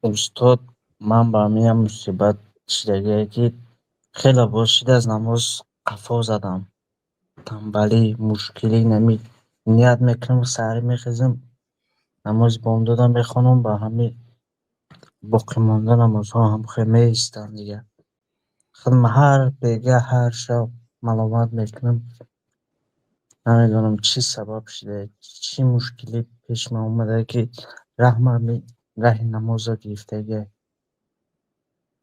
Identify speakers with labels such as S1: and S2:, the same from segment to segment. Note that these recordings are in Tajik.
S1: Устод, ман ба ҳамин мусибат шидагие, ки хеле боз шида, аз намоз қафо задам. Тамбалӣ, мушкилӣ нами ният мекунам, саҳарӣ мехезам, намози бомдода мехонам, ба ҳамин боқимонда намозҳо ҳам хел меистам дигар. Худам ҳар бега, ҳар шаб маломат мекунам. Намедонам, чӣ сабаб шуда, чӣ мушкилӣ пеш ман омада, ки раҳма раҳи намозро гирифтагиа.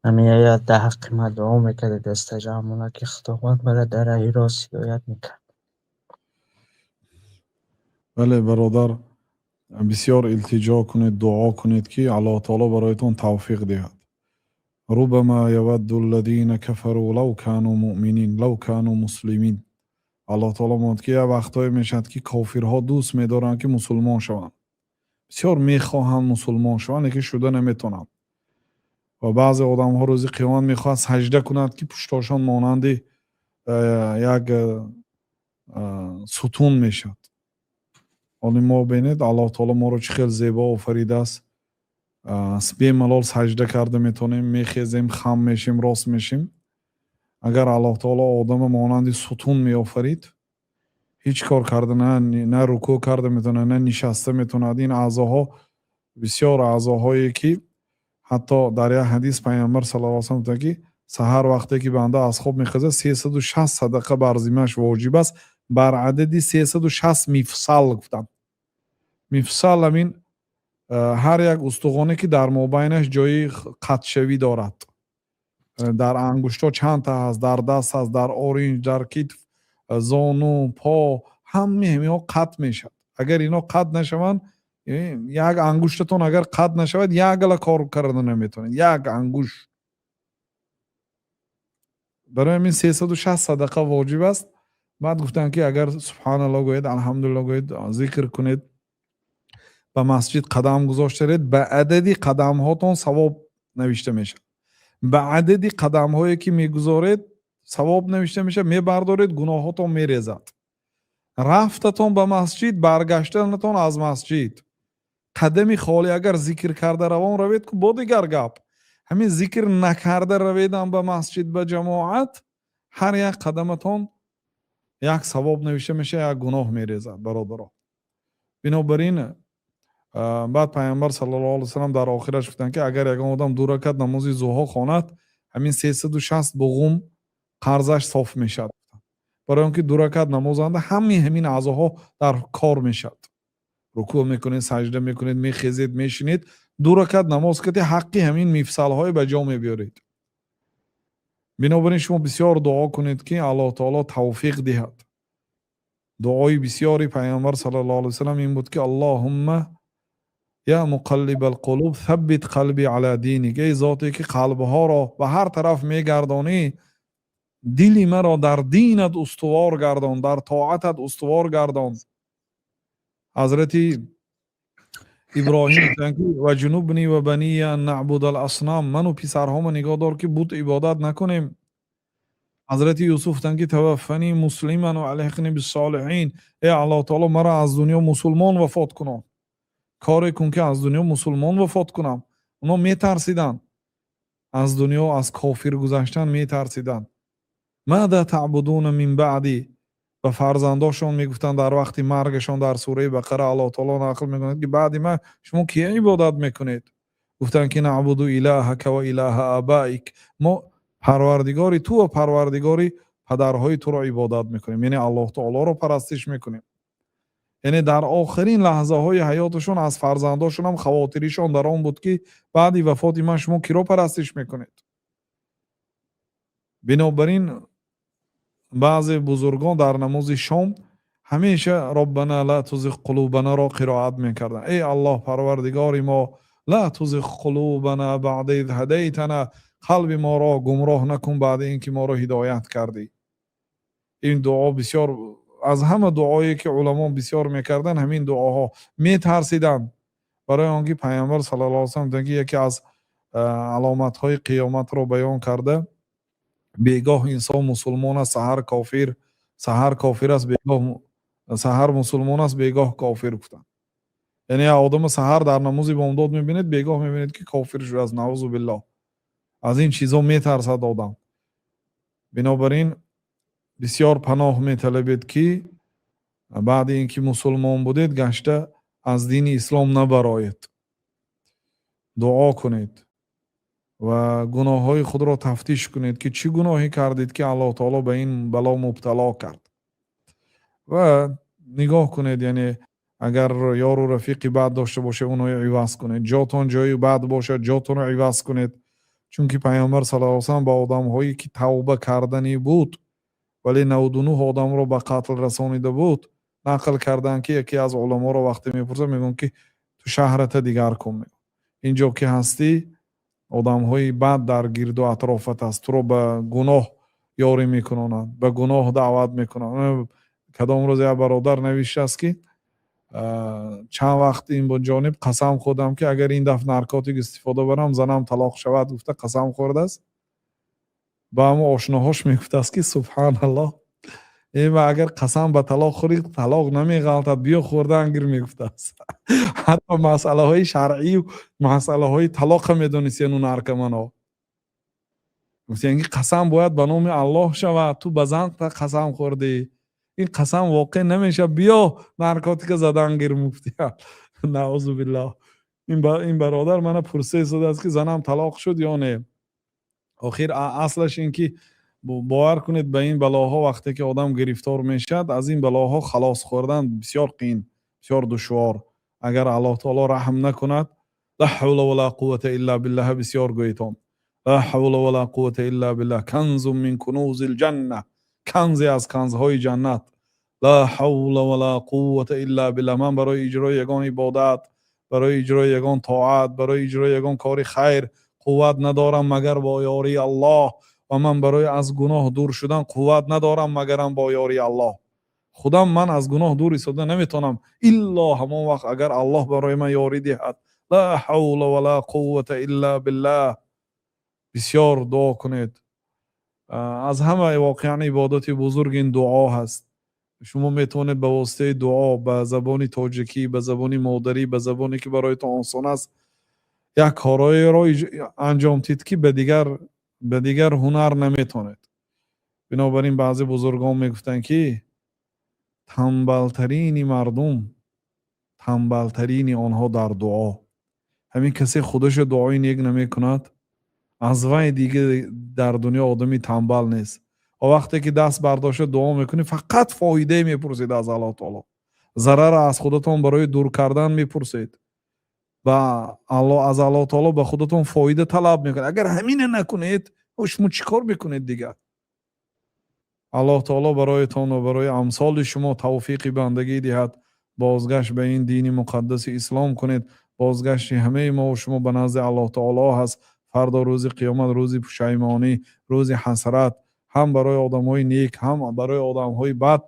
S1: Ҳамин дар ҳаққи ман дуо мекарда дастаҷамъона, ки Худованд маро дар раҳи рост ҳидоят мекард.
S2: Бале, бародар, бисёр илтиҷо кунед, дуо кунед, ки Аллоҳ таоло бароятон тавфиқ диҳад. ربما يود الذين كفروا لو كانوا مؤمنين، لو كانوا مسلمين. Аллоҳ таоло мегӯяд, ки як вақтҳое мешавад, ки кофирҳо дӯст медоранд, ки мусулмон шаванд, бисёр мехоҳанд мусулмон шаванд, лекин шуда наметавонанд. Ва баъзе одамҳо рӯзи қиёмат мехоҳанд саҷда кунанд, ки пуштошон монанди як сутун мешавад. Ҳоли мо бинед, Аллоҳ таоло моро чӣ хел зебо офаридааст, бемалол саҷда карда метавонем, мехезем, хам мешем, рост мешем. Агар Аллоҳ таоло одама монанди сутун меофарид, ҳеҷ кор карда, на рукӯъ карда метавонад, на нишаста метавонад. Ин аъзоҳо бисёр аъзоҳое, ки ҳатто дар як ҳадис Пайғамбар صلى الله عليه وسلم гуфтанд, ки саҳар вақте ки банда аз хоб мехезад, 360 садақа бар зиммааш воҷиб аст, бар адади 360 مفصل гуфтанд. مفصل ҳамин ҳар як устухоне, ки дар мобайнаш ҷои қатшавӣ дорад. Дар ангуштҳо чандта ҳаст, дар даст ҳаст, дар оринҷ, дар китф, зону, по, ҳамаи ҳаминҳо қатъ мешавад. Агар ино қатъ нашаванд, як ангуштатон агар қатъ нашавад, як гала кор карда наметавонед, як ангушт. Барои ҳамин 360 садақа воҷиб аст. Баъд гуфтанд, ки агар سبحان الله гӯед, الحمد لله гӯед, зикр кунед, ба масҷид қадам гузоштаред, ба адади қадамҳотон савоб навишта мешавад. Ба адади қадамҳое, ки мегузоред, савоб навишта мешавад, мебардоред, гуноҳотон мерезад. Рафтатон ба масҷид, баргаштанатон аз масҷид, қадами холӣ агар зикр карда равон равед, бо дигар гап, ҳамин зикр накарда раведам ба масҷид, ба ҷамоат, ҳар як қадаматон як савоб навишта мешавад, як гуноҳ мерезад, бародаро. Бинобар ин баъд Пайғамбар صلى الله عليه وسلم дар охираш гуфтанд, ки агар ягон одам ду ракат намози зуҳо хонад, ҳамин 360 буғум қарзаш соф мешавад. Барои он ки ду ракат намозанда ҳамаи ҳамин аъзоҳо дар кор мешавад: рукӯъ мекунед, саҷда мекунед, мехезед, мешинед. Ду ракат намоз кардӣ, ҳаққи ҳамин مفصل ҳое ба ҷо мебиёред. Бинобар ин шумо бисёр дуо кунед, ки Аллоҳ таоло тавфиқ диҳад. Дуои бисёри Пайғамбар صلى الله عليه وسلم ин буд, ки اللهم يا مقلب القلوب ثبت قلبي على دينك. Эй зоте, ки қалбҳоро ба ҳар тараф мегардонӣ, дили маро дар динат устувор гардон, дар тоатат устувор гардон. Ҳазрати Иброҳим гуфтанд, ки واجنبني وبني أن نعبد الأصنام. Ману писарҳомо нигоҳ дор, ки бут ибодат накунем. Ҳазрати Юсуф гуфтанд, ки توفني مسلما وألحقني بالصالحين. Эй Аллоҳ таоло, маро аз дунё мусулмон вафот кунон, коре кун, ки аз дунё мусулмон вафот кунам. Онҳо метарсиданд аз дунё, аз кофир гузаштан метарсиданд. ماذا تعبدون من بعدي ба фарзандошон мегуфтанд дар вақти маргашон. Дар сураи Бақара Аллоҳ таоло нақл мекунад, ки баъди ман шумо кия ибодат мекунед? Гуфтанд, ки نعبد إلهك وإله آبائك. Мо Парвардигори ту ва Парвардигори падарҳои туро ибодат мекунем, яъне Аллоҳ таолоро парастиш мекунем. Яъне дар охирин лаҳзаҳои ҳаёташон аз фарзандошонам хавотиришон дар он буд, ки баъди вафоти ман шумо киро парастиш мекунед? Бинобар ин баъзе бузургон дар намози шом ҳамеша ربنا لا تزغ قلوبنا ро қироат мекарданд. Эй Аллоҳ, Парвардигори мо, لا تزغ قلوبنا بعد إذ هديتنا, қалби моро гумроҳ накун баъди ин ки моро ҳидоят кардӣ. Ин дуо бисёр, аз ҳама дуое, ки уламо бисёр мекарданд, ҳамин дуоҳо. Метарсиданд, барои он ки Пайғамбар صلى الله عليه وسلم гуфтанд, ки яке аз аломатҳои қиёматро баён карда: бегоҳ инсон мусулмон аст, саҳар кофир, саҳар кофир аст, бегоҳ, саҳар мусулмон аст, бегоҳ кофир гуфтанд. Яъне одама саҳар дар намози бомдод мебинед, бегоҳ мебинед, ки кофир шудааст, наъузу биллоҳ. Аз ин чизҳо метарсад одам. Бинобар ин бисёр паноҳ металабед, ки баъди ин ки мусулмон будед, гашта аз дини ислом набароед. Дуо кунед ва гуноҳҳои худро тафтиш кунед, ки чӣ гуноҳе кардед, ки Аллоҳ таоло ба ин бало мубтало кард. Ва нигоҳ кунед, яъне агар ёру рафиқи бад дошта бошед, онҳоро иваз кунед. Ҷотон ҷои бад бошад, ҷотонро иваз кунед. Чунки Пайғамбар саллаллоҳу алайҳи васаллам ба одамҳое, ки тавба карданӣ буд, вале 99 одамро ба қатл расонида буд, нақл карданд, ки яке аз уламоро вақте мепурсад, мегӯянд, ки ту шаҳрата дигар кун. Инҷо ки ҳастӣ, одамҳои бад дар гирду атрофат аст, туро ба гуноҳ ёрӣ мекунонанд, ба гуноҳ даъват мекунанд. Кадом рӯз як бародар навиштааст, ки чанд вақт ин ҷониб қасам хӯрдам, ки агар ин дафъ наркотик истифода барам, занам талоқ шавад, гуфта қасам хӯрдааст. Ба ҳамо ошноҳош мегуфтааст, ки субҳаналлоҳ, ва агар қасам ба талоқ хӯрӣ, талоқ намеғалтад, биё хӯрдан гир, мегуфтааст. Ҳатто масъалаҳои шаръию масъалаҳои талоқа медонистияну наркоманҳо. Гуфтиян, ки қасам бояд ба номи Аллоҳ шавад, ту ба зан қасам хӯрдӣ, ин қасам воқеъ намешавад, биё наркотика задан гир, муфтия. Наъузу биллоҳ. Ин бародар мана пурса истодааст, ки занам талоқ шуд ё не. Охир аслаш ин ки бовар кунед, ба ин балоҳо вақте ки одам гирифтор мешавад, аз ин балоҳо халос хӯрдан бисёр қиин, бисёр душвор, агар Аллоҳ таоло раҳм накунад. Ла ҳавла вала қуввата илла биллаҳ бисёр гӯетон. Ла ҳавла вала қуввата илла биллаҳ канзун мин кунузил ҷанна, канзе аз канзҳои ҷаннат. Ла ҳавла вала қуввата илла биллаҳ. Ман барои иҷрои ягон ибодат, барои иҷрои ягон тоат, барои иҷрои ягон кори хайр қувват надорам, магар бо ёрии Аллоҳ, ва ман барои аз гуноҳ дур шудан қувват надорам, магарам бо ёрии Аллоҳ. Худам ман аз гуноҳ дур истода наметавонам, илло ҳамон вақт, агар Аллоҳ барои ман ёрӣ диҳад. Ла ҳавла вала қуввата илла биллаҳ бисёр дуо кунед. Аз ҳама воқеан ибодати бузург ин дуо ҳаст. Шумо метавонед ба воситаи дуо ба забони тоҷикӣ, ба забони модарӣ, ба забоне ки бароятон осон аст, як корҳоеро анҷом диҳед, ки ба дигар ҳунар наметавонед. Бинобар ин баъзе бузургон мегуфтанд, ки тамбалтарини мардум тамбалтарини онҳо дар дуо. Ҳамин касе худаша дуои нек намекунад, аз вай дига дар дунё одами тамбал нест. Ва вақте ки даст бардошта дуо мекунӣ, фақат фоидае мепурсед аз Аллоҳ таоло, зарара аз худатон барои дур кардан мепурсед ва аз Аллоҳ таоло ба худатон фоида талаб мекунед. Агар ҳамина накунед, шумо чӣ кор мекунед дигар? Аллоҳ таоло бароятон ва барои амсоли шумо тавфиқи бандагӣ диҳад. Бозгашт ба ин дини муқаддаси ислом кунед. Бозгашти ҳамаи мову шумо ба назди Аллоҳ таоло ҳаст. Фардо рӯзи қиёмат рӯзи пушаймонӣ, рӯзи ҳасрат, ҳам барои одамҳои нек, ҳам барои одамҳои бад.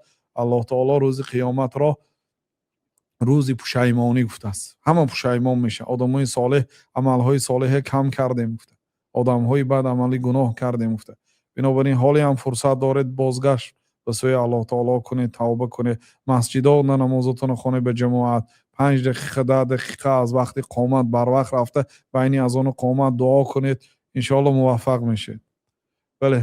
S2: Аллоҳ таоло рӯзи қиёматро рӯзи пушаймонӣ гуфтааст. Ҳама пушаймон мешавад. Одамҳои солеҳ амалҳои солеҳе кам кардем гуфта, одамҳои бад амали гуноҳ кардем гуфта. Бинобар ин ҳоле ҳам фурсат доред, бозгашт ба сӯи Аллоҳ таоло кунед, тавба кунед, масҷидо намозотонро хонед ба ҷамоат. 5 дақиқа, 10 дақиқа аз вақти қомат барвақт рафта, байни азону қомат дуо кунед. Иншоалло, муваффақ мешавед. Бале.